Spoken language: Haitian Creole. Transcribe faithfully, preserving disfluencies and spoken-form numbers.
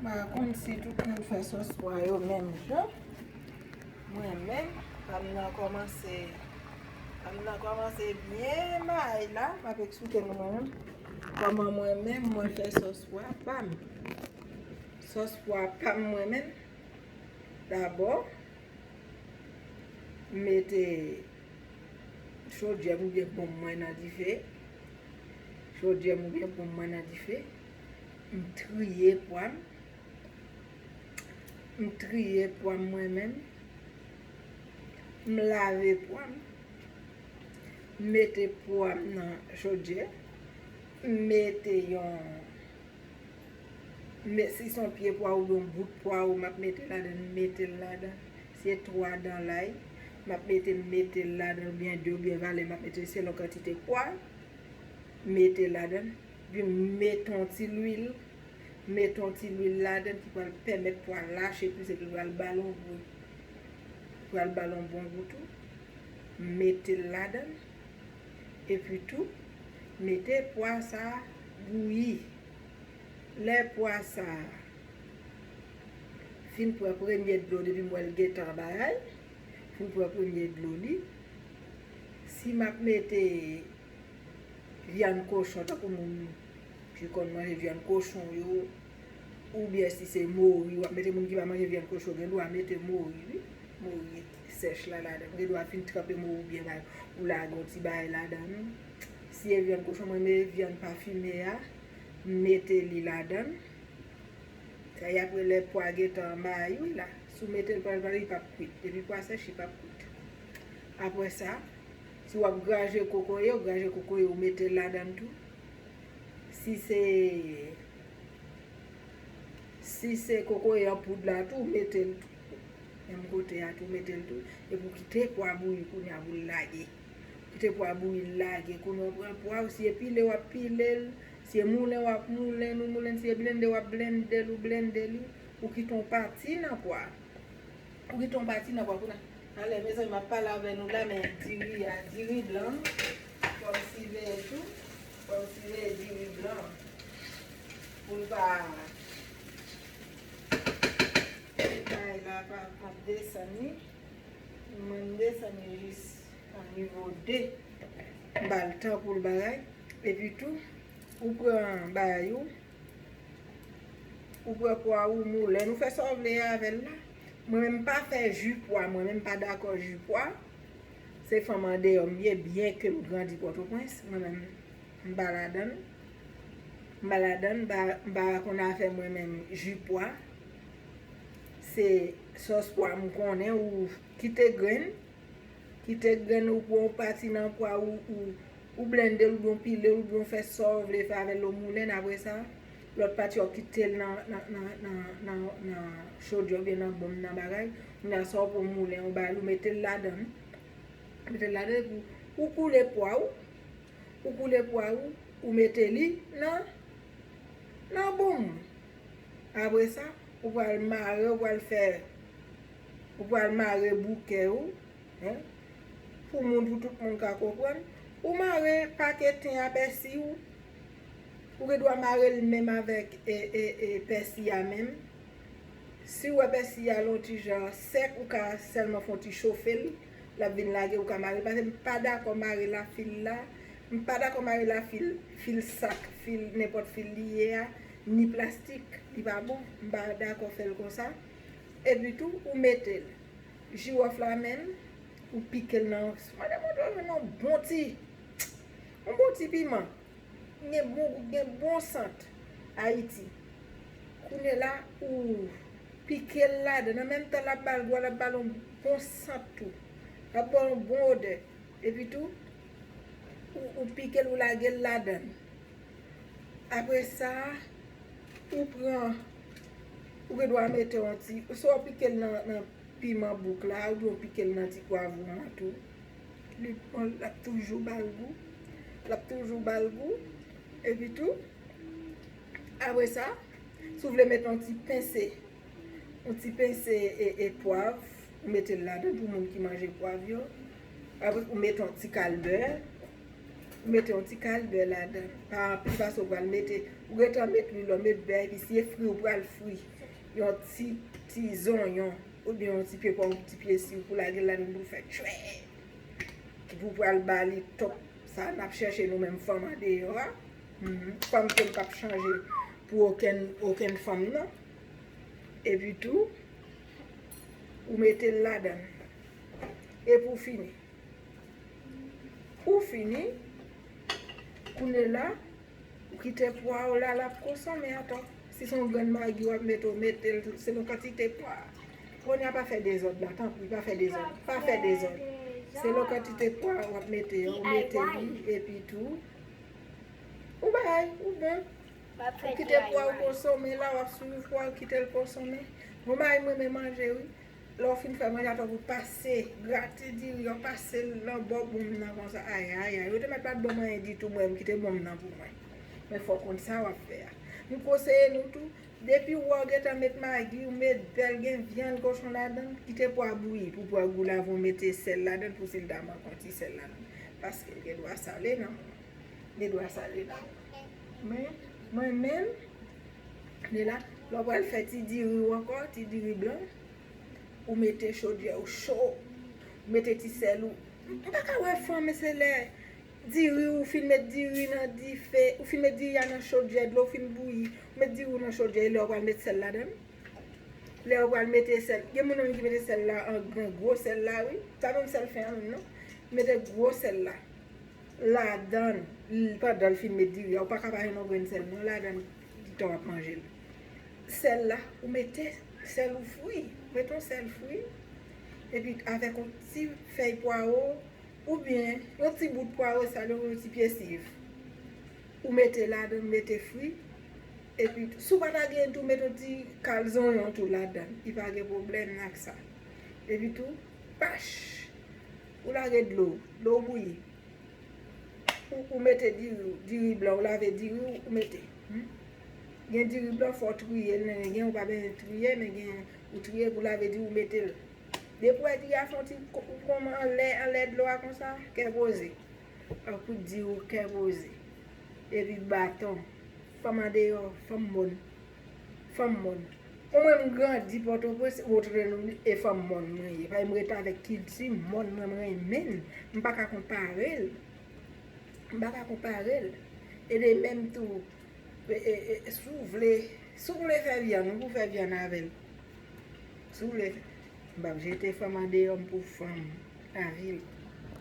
M pa konn si tout moun fè sòs pwa yo menm jan. Mwen menm, pa m nan kòmanse, pa m nan kòmanse byen may la, m ap eksplike nou mwen menm kòman mwen menm mwen fè sòs pwa pa m. Sòs pwa pa m mwen menm, dabò, m mete chodyè m oubyen bonm mwen nan dife. Chodyè m oubyen bonm mwen nan dife. M triye pwa m. M triye pwa m mwen menm. M lave pwa m. M mete pwa m nan chodyè. M mete yon, m met, si se yon pye pwa oubyen yon bout pwa ou m ap mete ladan, m mete l ladan. Si se twa dan lay m ap mete, m mete l ladan, oubyen de oubyen valè m ap mete selon kantite pwa m mete ladan. Epi m mete yon ti lwil, m mete yon ti lwil ladan ki pral pèmèt pwa lache plis epi pral ba l yon gou, pral ba l yon bon gou tou. M mete l ladan. Epi tou, mete pwa sa a bouyi. Lè pwa sa a fin pran premye dlo, depi m wè l gentan bagay, fin pran premye dlo li, si m ap mete vyann kochon, tankou moun ki konn manje vyann kochon yo, oubyen si se mori w ap mete, moun ki pa manje vyann kochon gen dwa mete mori, wi. Mori sèch la ladan. Ou gen dwa fin tranpe mori w byen bay, ou lage yon ti bagay ladan l. Si e vyann kochon, mwen mete vyann pafime a, m mete li ladan l. Sa y apre lè pwa gentan mayi la, si w mete l pral pral, li p ap kwit. Depi pwa sèch, li p ap kwit. Apre sa, si w ap graje kokoye, w graje kokoye, w mete l ladan l tou. Si se, si se kokoye an poud la tou, w mete l tou. Menm kote a tou, w mete l tou. Epi w kite pwa bouyi kounye a pou l lage. Kite pwa bouyi l lage. Kounye a w pran pwa w, si e pile w ap pile l, si e moulen w ap moulen l, ou moulen l, si e blende w ap blende l, ou blende li. Ou kite yon pati nan pwa. Ou kite yon pati nan pwa kounye a. Alè, mezanmi, m ap pale avè nou la, men diri a, diri blan, fò m siveye tou, fò m siveye diri blan. Pou l pa, bagay la pa, pa desann li. Mwen m desann li jis nan nivo de. M ba l tan pou l bagay. Epi tou, ou pran bagay ou, ou pran pwa ou moulen, ou fè sa w vle avè l la. Mwen menm m pa fè ji pwa, mwen menm m pa dakò ji pwa. Se fanm andeyò m ye, byen ke m grandi Pòtoprens, mwen menm m pa ladan l. M pa ladan l, m pa, m pa konn afè mwen menm ji pwa. Se sòs pwa m konnen, ou kite grenn, kite grenn ou pran yon pati nan pwa ou, ou, ou blende l, oubyen w pile l, oubyen w fè sa w vle fè avè l, ou moulen l, apre sa, lòt pati a w kite l nan, nan, nan, nan, nan, nan chodyè oubyen nan bonm nan bagay. Kounye a sa w pran moulen ou ba l, ou mete l ladan l. Mete l ladan epi ou koule pwa ou. Ou koule pwa ou, ou mete li nan, nan bonm. Apre sa, ou pral mare, ou pral fè, ou pral mare bouke ou, en, pou moun, pou tout moun ka konprann. Ou mare pake ten a pèsi ou. Ou gen dwa mare l menm avèk, e, e, e, pèsi a menm. Si w wè pèsi a l on ti jan sèk, ou ka sèlman fè on ti chofe l, l ap vin lage, ou ka mare l. Paske m pa dakò mare lafil la, m pa dakò mare lafil, fil sak, fil, nenpòt fil li ye a, ni plastik, li pa bon, m pa dakò fè l konsa. Epi tou, ou mete l. Jiwòf la menm, ou pike l nan, mande Bondye w jwenn yon bon ti, yon bon ti piman. Gen bon gou, gen bon sant Ayiti. Kounye la, ou pike l ladan. An menm tan, l ap ba l gou, l ap ba l yon bon sant tou. L ap ba w yon bon odè. Epi tou, ou, ou pike l, ou lage l ladan. Apre sa, ou pran, ou gen dwa mete yon ti, swa w pike l nan, nan piman bouk la, oubyen w pike l nan ti pwavwon an tou. Li bon, l ap toujou ba l gou. L ap toujou ba l gou. Epi tou, apre sa, si w vle mete yon ti pense, yon ti pense e, e pwav, ou mete l ladan pou moun ki manje pwav yo. Apre, ou mete yon ti kal bè. Ou mete yon ti kal bè ladan. Pa anpil, paske ou pral mete, ou gentan met lwil, ou met bè, epi si e fri ou pral fri, yon ti, ti zonyon, oubyen yon ti pye pwa, yon ti pye si, pou lage l ladan pou l fè tchwè. Ki pou pral ba li top. Sa n ap chèche nou menm fanm andeyò a. Mhm. Fanm ke m p ap chanje pou okenn, okenn fanm, non. Epi tou, ou mete l ladan. E pou fini. Pou fini, kounye la, ou kite pwa ou la, l ap konsome atò. Si se yon grenn magi w ap mete, ou mete l selon kantite pwa. Kounye a pa fè dezòd la, tanpri, pa fè dezòd. Pa fè dezòd. Selon kantite pwa w ap mete, ou mete li, epi tou, ou bay, ou bon. Ou kite pwa ou konsome la, w ap swiv pwa ou, kite l konsome. Bon, mari m renmen manje, wi. Lè w fin fè manje, atò pou pase, grate diri an, pase l nan bò bonm nan konsa. Ay, ay, ay. Yo te mèt pa t ban m anyen ditou, mwen, m kite bonm nan pou mwen. Men fò w konn sa w ap fè a. M konseye nou tou, depi w wè w gentan met magi, ou met bèl, gen vyann kochon ladan, kite pwa bouyi pou pwa gou la, avan w mete sèl ladan, pou si l ta manke yon ti sèl ladan. Paske l gen dwa sale nan men w. Li dwe sale la. Men, mwen menm, li la, lè w pral fè ti diri w ankò, ti diri blan, ou mete chodyè w cho, ou mete ti sèl ou. M pa ka wè fanm, men se lè diri, ou fin met diri nan dife, ou fin met diri a nan chodyè, dlo fin bouyi, ou met diri w nan chodyè, e lè w pral met sèl ladan l. Lè w pral mete sèl, gen moun menm ki mete sèl la an gran, gwo sèl la, wi. Pa menm sèl fen an menm, non. Mete gwo sèl la ladan l, pandan l fin met diri a. Ou pa ka pa jwenn yon grenn sèl, non, ladan l, tan w ap manje l. Sèl la, ou mete sèl ou fri. Mete yon sèl fri. Epi, avèk yon ti fèy pwawo, oubyen yon ti bout pwawo, sa yo, yon ti pye siv. Ou mete ladan, mete fri. Epi, si w pa ta gen tou, mete yon ti kal zonyon tou ladan. Li pa gen pwoblèm ak sa. Epi tou, pach! Ou lage dlo, dlo bouyi. Ou, ou mete diri, diri blan, ou lave diri, ou mete. Hmm? Gen diri blan, fò w triye l, men gen ou pa bezwen triye, men gen ou triye pou lave diri, ou mete l. Depi w wè diri a fè yon ti ko-, kòman anlè, anlè dlo a konsa, kè poze. Ak kout diri, kè poze. Epi baton. Fanm andeyò, fanm mòn. Fanm mòn. Bon, mwen, m grandi Pòtoprens, Wotrenou, e fanm mòn mwen ye. Paske m ret avèk kilti mòn mwen, m renmen l. M pa ka konpare l. M pa ka konpare l. E de menm tou, e, e, e, si w vle, si w vle fè vyann, ou pou fè vyann avè l. Si w vle fè. M p ap jete fanm andeyò, m pou fanm lavil.